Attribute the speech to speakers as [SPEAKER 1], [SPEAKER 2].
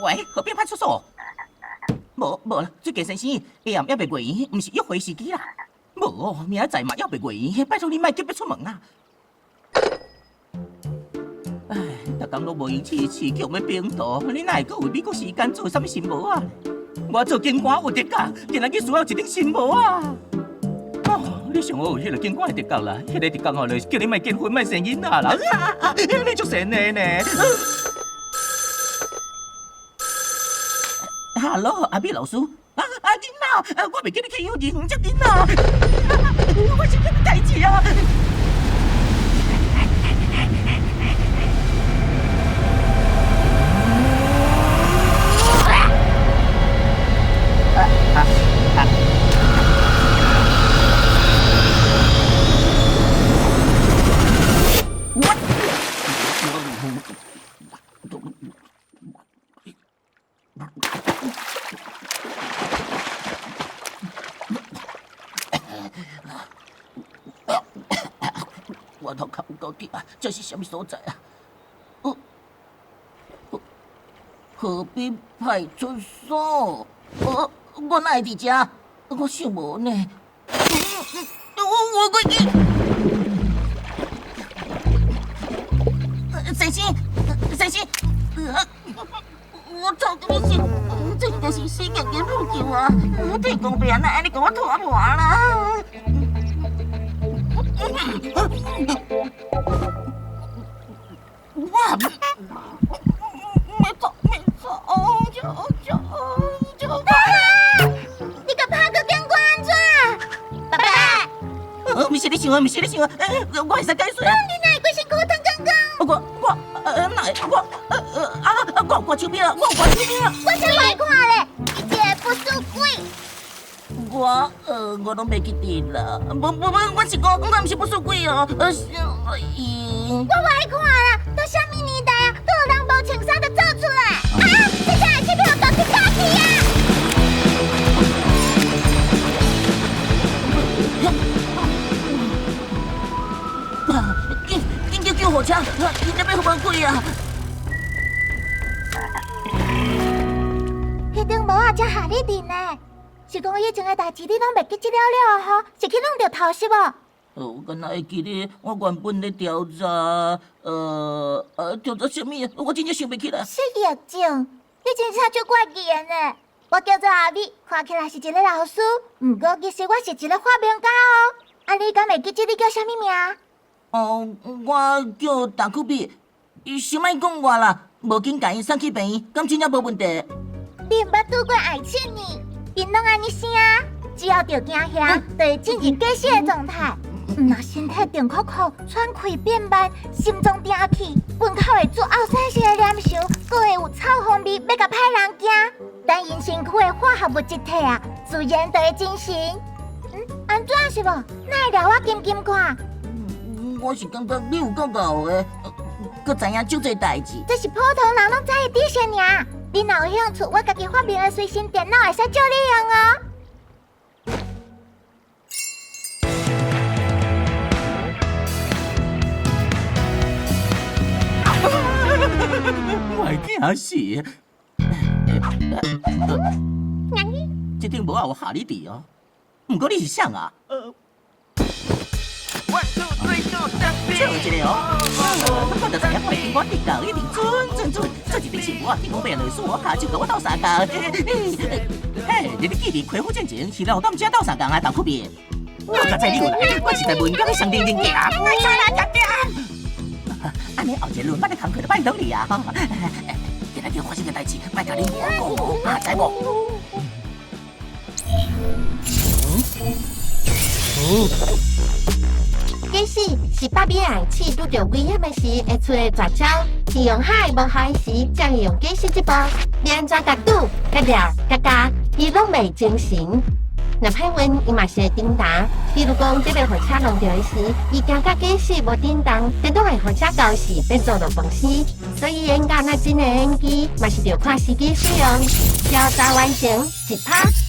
[SPEAKER 1] 喂，河邊派出所？無無啦，水雞先生，下暗猶未月圓，毋是約會時機啦。無，明仔載嘛猶未月圓，拜託你莫急欲出門啊！唉，逐工攏無閒試試，強欲病倒，你哪會閣有美國時間做啥物新帽仔？我做警官有直覺，今仔日需要一頂新帽仔！哦，你上好有彼个警官的直覺啦，彼个直覺吼，就是叫你莫結婚，莫生囡仔啦。你足神的呢！哈囉，阿美老師，啊啊囡仔，我袂記你去幼稚園接囡仔，發生啥物代誌啊？我頭殼有夠痛啊！這是啥物所在啊？河濱派出所？我哪會佇遮？我想無呢。我過去。先生，先生，我頭拄是，這應該是死硬硬女救啊！天公伯啊，哪會按呢共我拖磨啦？我沒錯沒錯，就就就。
[SPEAKER 2] 你共拍過警官按怎？爸爸，
[SPEAKER 1] 毋是你想的，毋是你想的，我會使解釋。
[SPEAKER 2] 你哪會規身軀燙剛剛？
[SPEAKER 1] 我我哪會我啊我有掛手錶，我有掛手錶。
[SPEAKER 2] 我才袂看咧，你這個不輸鬼。
[SPEAKER 1] 我我攏袂記得啦。無無無，我是講，我毋是不輸鬼哦。是伊。
[SPEAKER 2] 我無愛看啦，都啥物年代啊，閣有人無穿衫就走出來。啊！這只手錶都去假去啊！
[SPEAKER 1] 緊緊叫救護車，𪜶咧欲予無鬼啊！
[SPEAKER 2] 彼頂帽仔才合你佇呢，是講以前的代誌你攏袂記得了了吼，是去弄著頭飾無？
[SPEAKER 1] 我敢若會記得，我原本咧調查，調查啥物啊？我真正想袂起來。
[SPEAKER 2] 失憶症，你真正足怪異的呢。我叫做阿美，看起來是一个老師，毋過其實我是一个發明家哦。啊，你敢會記得你叫啥物名？
[SPEAKER 1] 哦，我叫達庫比，先莫講我啦，無緊共𪜶送去病院，敢真正無問題？
[SPEAKER 2] 你毋捌拄過愛情呢？𪜶攏按呢聲，只要著驚嚇，就會進入假死的狀態。若身體定扣扣，喘氣變慢，心臟定起，糞口會出奧賽色的黏泅，閣會有臭風味，欲共歹人驚。等𪜶身軀的化學物質退啊，自然就會精神。按怎是無？哪會掠我金金看？
[SPEAKER 1] 我是感覺你有夠𠢕的，閣知影足濟代誌。
[SPEAKER 2] 這是普通人攏知的知識爾。你若有興趣，我家己發明的隨身電腦會使借你用哦。
[SPEAKER 1] 我會驚死！這頂帽仔有合你佇哦，毋過你是誰啊？笑一个哦，我就知影我的警官直覺一定準準準，做一頂新帽仔，天公伯律師我跤手共我鬥相共。嘿，你咧記得開火戰前是來踮遮鬥相共啊，豆腐面。我較知你有來，我是在問甲你相認認行。按呢後一輪，咱的工課就拜託你啊！今仔日發生个代誌，莫共恁母講哦，啊，知無？
[SPEAKER 3] 假死是北美愛刺拄著危險的時會出的絕招，是用海無效時，才會用假死這步。欲按怎共拄、共掠、共咬，伊攏袂精神。若歹運，伊嘛是會振動。比如講，這欲予車挵著的時，伊驚甲假死無振動，電動會予車交死，變做落飯絲。所以演甲若真的演技，嘛是著看時機使用。調查完成，一拍。